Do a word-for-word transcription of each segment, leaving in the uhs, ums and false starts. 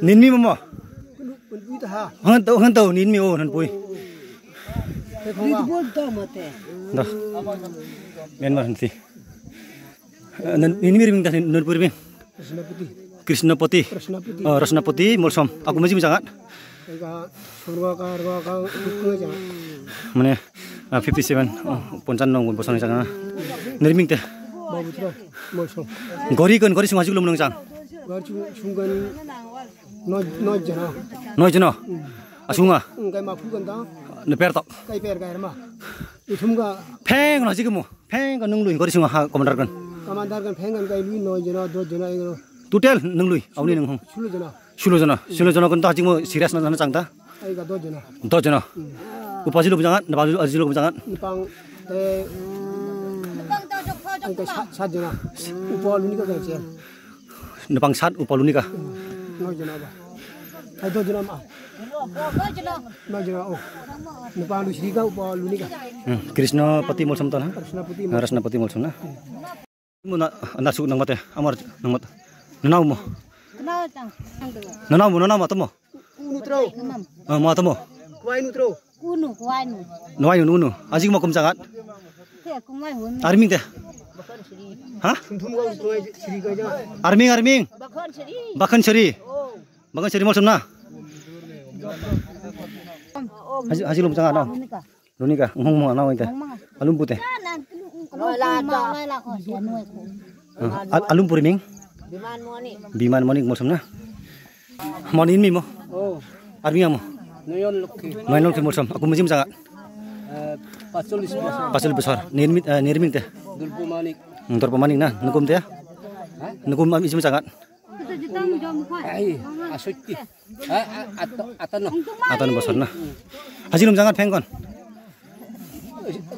Ninmi momo. Hanto hanto ninmi o hanpui. Da. Myanmar hanti. Ninmi riming da nanpui riming. Krishnapati. Oh, Rasnapati Molsom. Aku maji misangat. Mane, ah, fifty seven, oh, ponchano nong bosong jang na. Nirming te. Gori kon gori sunga jiglo munang jang. Noi noi jana. Noi jana. Asunga. Kai ma phu kan ta. Ne per tok. Kai per kai ma. Uthum ga. Pheng na jigmo. Pheng ka nung lui gori sunga ha commander kan. Commander kan pheng kan kai lui noi jana do jana ego. Total nung lui auni nung hong. Sulo jana. Sulo jana, sulo jana kon ta jingmo serious na jana chang ta. Ai ga do jana. Do jana. Upa jiluk jangat, napa jiluk jangat. Nipang te ai ga sat sat jana. Upa luni ka kan chen. Nipang sat upa luni ka. Noi jana ba. Ai do jana ma. Noi jana o. Nipang lu sri ka upa luni ka. Krishnapati Molsom ta na. Krishnapati Molsom. Rasnapati Molsom na. Mo na, na su nang mate, amar nang mate. Nanau mo. Kenal tang. Nanau mo, nanau mo tomo. Unu tro. Kenal. Ah, mo tomo. Kuai nu tro. Unu kuai nu. Nuai unu unu. Ajik mo kum jagat. Te kumai hun. Arming te. Ha? Sri gaja. Arming arming. Bakhan sri. Bakhan sri. Oh. Bakhan sri Molsom na. Haji haji lum jagat no. Ini ka. Lunika, ngong mo anao ite. Alum pute. Alum puri ming. Biman Monik Molsom na. Moni inmi mo. Oh. Armi amo. Noyon Lokhi. Noyon Lokhi Molsom. Aku mujim sangat. Pasolis pasar. Pasolis pasar. Nirmit, nirmit te. Dulpu Manik. Dorpo Manik na. Nukum te. Nukum am isim sangat. Ai, asotti. Atano. Atano bosor na. Haji lum jangat pheng kon.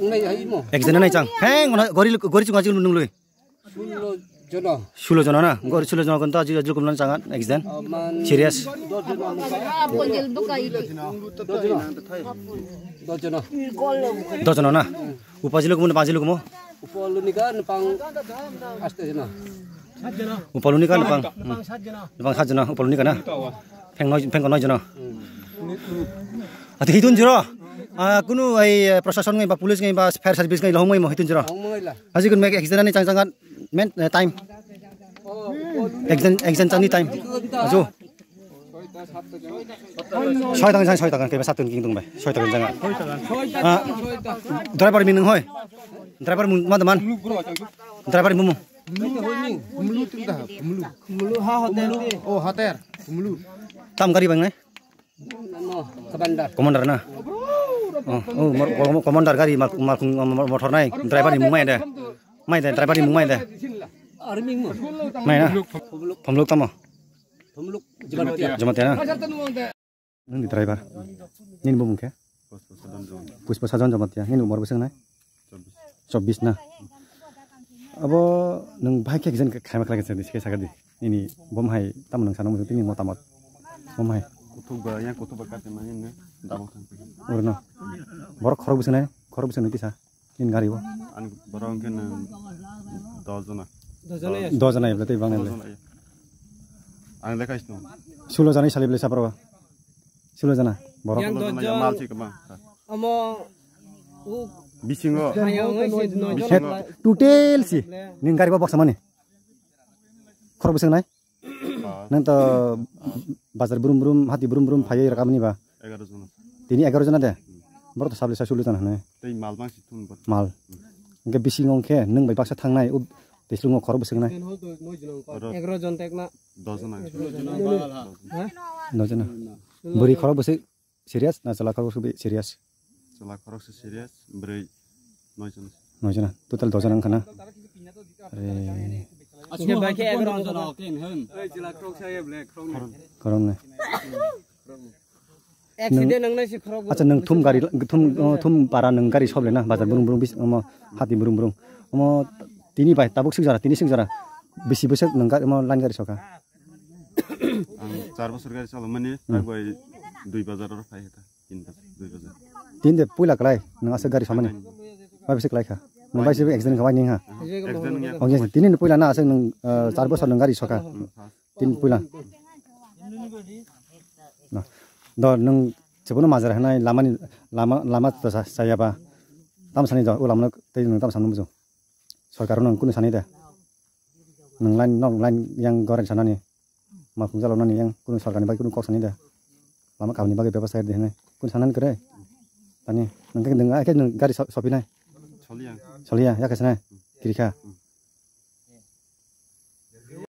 Nai haji mo. Ek jana nai chang. Pheng kon gori gori chung haji lum nung lui. Sulo jona. Sulo jona na. Gori sulo jona kon ta haji haji lum jangat ek jan. Serious. Do jona. Do jona na. Upa jiluk mo, nipang jiluk mo? Upa lunika nipang aste jona. Upa lunika nipang. Nipang sat jona, upa lunika na. Pheng noi, pheng noi jona. Ati hitun jiro. Ah, kunu ai, eh, prosason ngai ba police ngai ba fire service ngai lahong ngai mo hitun jiro. Haji kun mek accident ni chang chang men, eh, time. Exam, exam chani time. Ajo. Soi tangan, soi tangan, kebe satun king tung bai. Soi tangan jangan. Ah, driver minung hoi. Driver mun, ma teman. Driver mumu. Mulu ha hotel. Oh, hotel. Mulu. Tam gari bang nai. Commander. Commander na. Oh, oh, commander gari mak mak motor nai. Driver ni mumai de. Mai de, driver ni mung mai de. Army mo. Mai na. Phomluk tamo. Phomluk Jamatia. Jamatia na. Nini driver. Nini bo mung khe? Puspa Sajon Jamatia. Nini umor bwswk nai? Chobbish na. Abo nung bahai khe kisa khaima khlai kisa sakadi. Nini bom hai tamo nung sana musu tini motamot. Bom hai. Kuthuk ba, yang kuthuk ba kati mani ne. Dabo thang. Oro no. Borok khorok bwswk nai? Khorok bwswk nai tisa. Nini gari o? Ani borok hwnkhe nwng dos jona. Dos jona ya? Dos jona ya, tei bang nai. Dos jona ya. Ang lekha sino. Sulo jana sali bwlai sapro. Sulo jana. Borok. Yang dos jona ya, dos jona mal si kwbang. Omo u bisingo. Hayung oi si noi jona. Total si. Nini gari o boksa mani. Khorok bwswk nai? Nang to bazar brum brum, hati brum brum phaiwi rwkha mani ba? Egaroh jona. Tini egaroh jona de? Borok to sabli sa sulu jona hwnwi. Tei mal bangsi thun bo. Mal. Hwnkhe bisingo hwnkhe nwng bai baksa thangnai, o teslungo khorok bwswk nai. Egaroh jon tekna. Dos jona. Dos jona. Bwrwi khorok bwswk serious na chwla khorok bwswk serious? Chwla khoroksa serious, bwrwi noi jona. Noi jona, total dos jona wngkha na? Are. Hwnkhe bai khe egaroh jona, okay, hwn. Khoroknwi. Accident wngnai se khorok. Acha, nwng thum gari, thum, oh, thum para nwng gari sob le na, bazar brum brum bis, omo hati brum brum. Omo tini bai tabuk sik jora, tini sik jora. Bisi bwswk nwng gari, omo line gari sokha. Ang char bosor gari chalomani, hmm, tak bai dui bazar oro phai kha, tin bazar, dui bazar. Tin de puila kwlai, nwng aswk gari somani. Bai bisi kwlai kha. Nwng bai se accident kha bai ning ha. Accident wngya. Oh, yes, tini ni puila na aswk nwng, eh, char bosor nwng gari sokha. Hmm, first. Tin puila. Do nwng chibano majra hwnai lamani lama lama chayaba. Tam sani do o lamano tei nwng tam sani muchung. Sorkar nwng kunu sani de. Nwng line nok line yang goreng sanani. Ma khungsa lobnani yang kunu sorkarni bagwi kunu kok sani de. Lama kabni bagwi bebostha de hwnai kunu sanani kwrwi. Tani nwng khe nwng ai khe nwng gari sopinai. Soliya ya khe sanai. Kirikha.